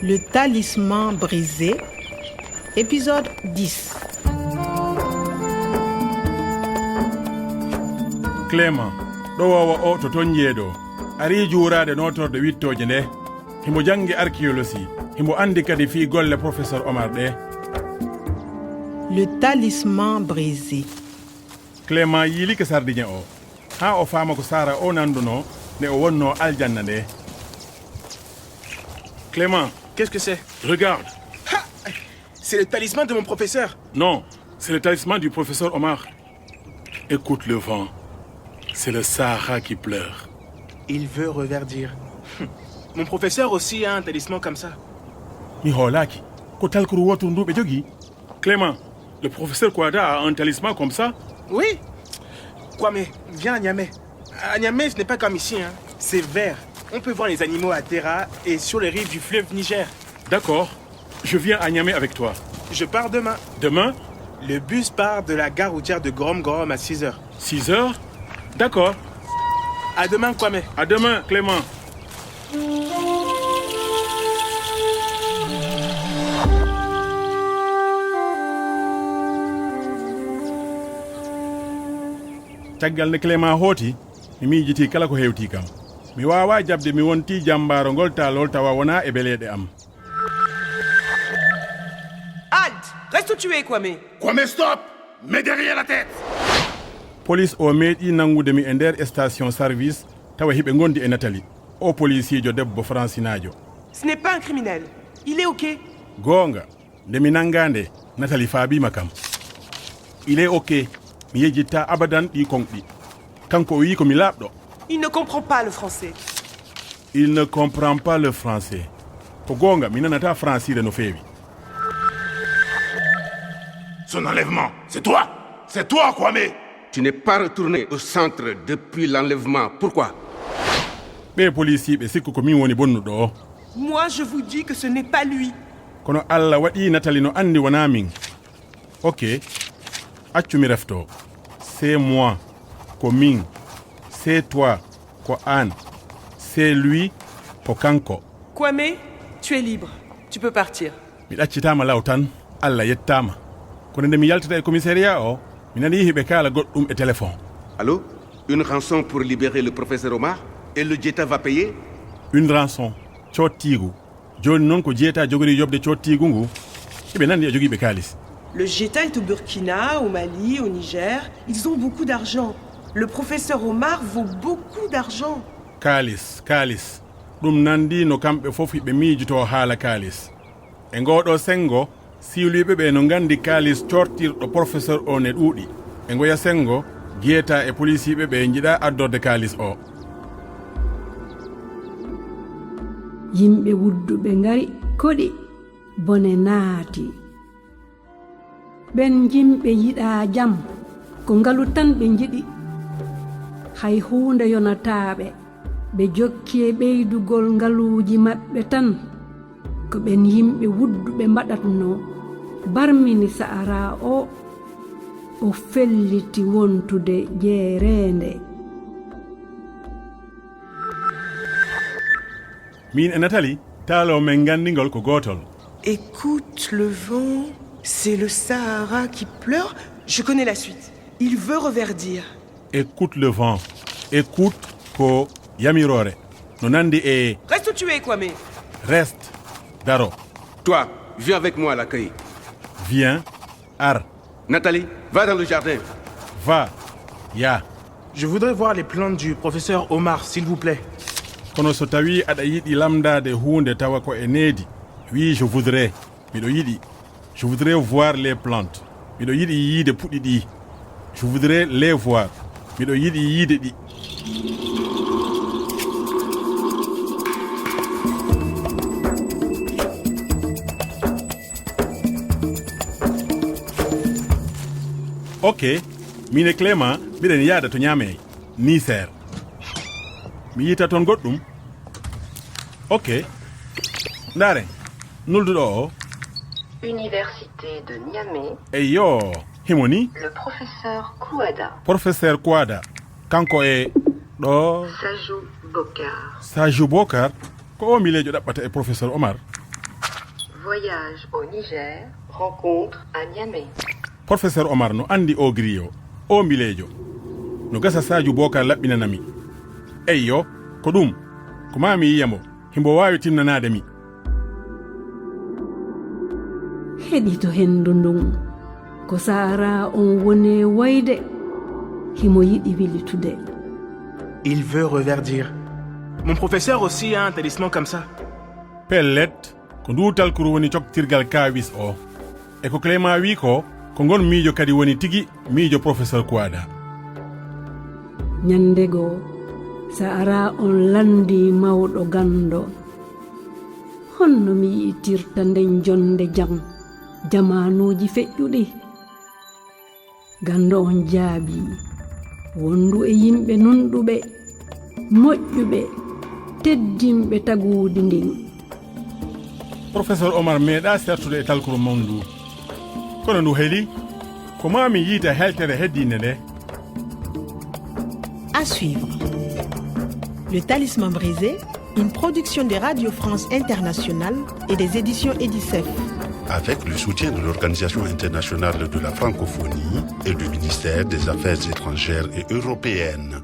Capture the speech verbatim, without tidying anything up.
Le talisman brisé, épisode dix. Clément, ɗowoowo o to toon jeeɗo, arii juuraade nootorde wiɗtooje nde. Himo janngi arkiyoolosi, himo anndi kadi fii golle Professeur Omar ɗe. Le talisman brisé. Clément yiilike sardiɲe o, haa o faama ko Sara o nanndunoo nde o wonnoo aljanna nde. Clément, Qu'est-ce que c'est? Regarde. Ha! C'est le talisman de mon professeur. Non, c'est le talisman du professeur Omar. Écoute le vent. C'est le Sahara qui pleure. Il veut reverdir. Mon professeur aussi a un talisman comme ça. Mi hoolaaki. Ko talkuru wooturu ndu ɓe jogii. Clément, le professeur Kouada a un talisman comme ça? Oui. Kwame, viens à Niamey. À Niamey, ce n'est pas comme ici, hein. C'est vert. On peut voir les animaux à Terra et sur les rives du fleuve Niger. D'accord. Je viens à Niamey avec toi. Je pars demain. Demain, Le bus part de la gare routière de Gorom Gorom à six heures. Six heures? D'accord. À demain, Kwame. À demain, Clément. Caggal nde Clément hooti, mi miijitii kala ko hewtii kam. Mi waawaa jaɓde mi wontii jambaaro ngol taalol tawa wonaa e beleeɗe am. Halte! Reste où tu es, Kwame. Kwame, stop! Mets derrière la tête! Polis o meeɗii nanngude mi e nder station service, tawa hiɓe ngondi e Nathalie. O polisiijo debbo faransinaajo. Ce n'est pas un criminel. Il est OK. Goonga, nde mi nanngaa nde, Nathalie faabiima kam. Il est OK. Mi yejjittaa abadan ɗii konɗi. Kanko o wi'i ko mi laaɓɗo. Il ne comprend pas le français. Il ne comprend pas le français. Ko goonga, mi nanataa faransiire no feewi. Son enlèvement, c'est toi! C'est toi, Kwame! Tu n'es pas retourné au centre depuis l'enlèvement. Pourquoi? Ɓee polisiiɓe sikku ko min woni bonnuɗo o. Moi, je vous dis que ce n'est pas lui. Kono Alla waɗii Nathalie no anndi wonaa min. Ok. Accu mi refto. C'est moi. Ko min. C'est toi. Ko aan. C'est lui. Ko kanko. Kwame, tu es libre. Tu peux partir. Mi ɗaccitaama law tan. Alla yettaama. Kono nde mi yaltata e commissariat o, mi nanii hiɓe kaala goɗɗum e téléphone. Allô? Une rançon pour libérer le professeur Omar? Et le Dieta va payer? Une rançon. Coottiigu. Jooni noon ko Dieta jogorii yoɓde coottiigu ngu. Hiɓe nanndi e jogiiɓe kaalis. Le Dieta est au Burkina, au Mali, au Niger. Ils ont beaucoup d'argent. Le professeur Omar vaut beaucoup d'argent. Kaalis, kaalis. Ɗum nanndi no kamɓe fof hiɓe miijotoo haala kaalis. E ngoo ɗoo senngo, siwliiɓe ɓee no nganndi kaalis coortirɗo professeur o ne ɗuuɗi. E ngoya senngo, Dieta e polisiiɓe ɓee njiɗaa addorde kaalis o. Yimɓe wudduɓe ngari, koɗi, bone naati. Ɓen yimɓe yiɗaa jam, ko ngalu tan ɓe njiɗi. Hay huunde yonataa ɓe, ɓe jokki e ɓeydugol ngaluuji maɓɓe tan. Ko ɓen yimɓe wudduɓe mbaɗatnoo, barmini Sa'araa o, o felliti wontude jeereende. Miin e Nathalie, taaloo men nganndingol ko gootol. Écoute le vent, c'est le Sahara qui pleure. Je connais la suite. Il veut reverdir. Écoute le vent. Écoute ko yamiroore. No nanndi e Reste où tu es, Kwame. Reste. Daro. Toi, viens avec moi à l'accueil. Viens. Ar. Nathalie, va dans le jardin. Va. Ya. Je voudrais voir les plantes du professeur Omar, s'il vous plaît. Kono so tawii aɗa yiɗi lamndaade huunde tawa ko e needi, wii je voudrais. Miɗo yiɗi. Je voudrais voir les plantes. Miɗo yiɗi yiide puɗi ɗi. Je voudrais les voir. Miɗo yiɗi yiide ɗi. Ok, min e Clément miɗen yaada to Niamey, Niger. Mi yiita toon goɗɗum. Ok. Ndaaren, nulduɗo o. Université de Niamey. Eyyo, himo ni. Le professeur Kouada. Professeur Kouada. Kanko e ɗo. Sajou Bokar. Sajou Bokar. Ko o mileejo ɗaɓɓata e professeur Omar. Voyage au Niger, rencontre à Niamey. Professeur Omar no anndi o griyo, o mbileejo. No gasa Saaju Bookar laɓɓinana mi. Eyyo, ko ɗum, ko maa mi yiya mo, himbo waawi timnanaade mi. Heɗito henndu ndun, ko Sahara on woni e woyde, himo yiɗi wilitude. Il veut reverdir. Mon professeur aussi a un talisman comme ça. Pellet, ko nduu talkuru woni coktirgal kaawis o. E ko Clément wii ko, ko ngon miijo kadi woni tigi miijo Professeur Kouada. Ñande goo, Sahara on lanndii mawɗo ganndo, honno mi yi'itirta nden jonnde jam jamaanuuji feƴƴuɗi? Ganndo on jaabii, wonndu e yimɓe nunɗuɓe, moƴƴuɓe, teddinɓe taguudi ndin. Professeur Omar meeɗaa sertude e talkuru mawndu ndu. Kono ndu heli, ko maa mi yiita heltere heddiinde nde. À suivre. Le Talisman brisé, une production de Radio France Internationale et des éditions Edicef. Avec le soutien de l'Organisation internationale de la francophonie et du ministère des Affaires étrangères et européennes.